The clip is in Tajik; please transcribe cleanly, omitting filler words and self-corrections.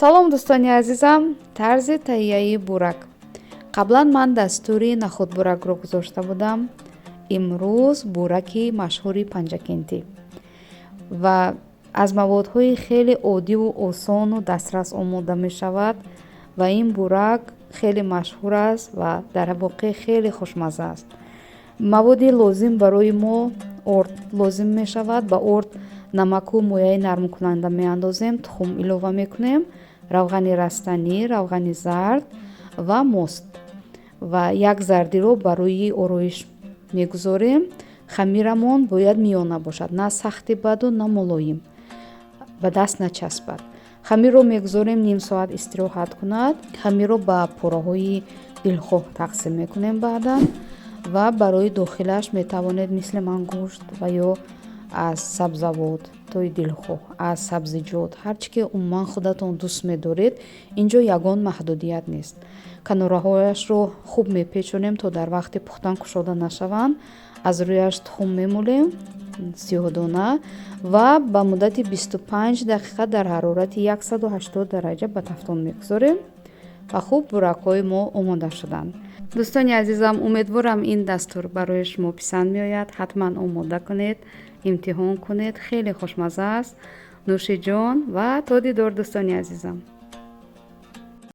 Салом, дӯстони азизам! Тарзи таҳияи бурак. Қаблан ман дастури нахӯдбуракро гузошта будам. Имрӯз бураки машҳури Панҷакентӣ ва аз маводҳои хеле оддиву осону дастрас омода мешавад ва ин бурак хеле машҳур аст ва дар воқеъ хеле хушмазза аст. Маводи лозим барои мо: орд лозим мешавад. Ба орд намаку мояи нармкунанда меандозем, тухм илова мекунем, равғани растанӣ, равғани зард ва мост ва як зардиро барои ороиш мегузорем. Хамирамон бояд миёна бошад, на сахти баду, на мулоим, ба даст начаспад. Хамирро мегузорем ним соат истироҳат кунад. Хамирро ба пораҳои дилхоҳ тақсим мекунем баъдан ва барои дохилаш метавонед мисли ман гӯшт ва ё аз сабзавотҳои дилхоҳ, аз сабзиҷот, ҳар чӣ ки умуман худатон дӯст медоред. Ин ҷо ягон маҳдудият нест. Канораҳояшро хуб мепечонем, то дар вақти пухтан кушода нашаванд. Аз рӯяш тухм мемолем сиёҳдона ва ба муддати 25 дақиқа дар ҳарорати 180 дараҷа ба тафтон мегузорем ва хуб, буракҳои мо омода шуданд. Дӯстони азизам, умедворам, ин дастур барои шумо писанд меояд. Ҳатман омода кунед, имтиҳон кунед, хеле хушмазза аст. Нӯши ҷон ва то дидор, дӯстони азизам.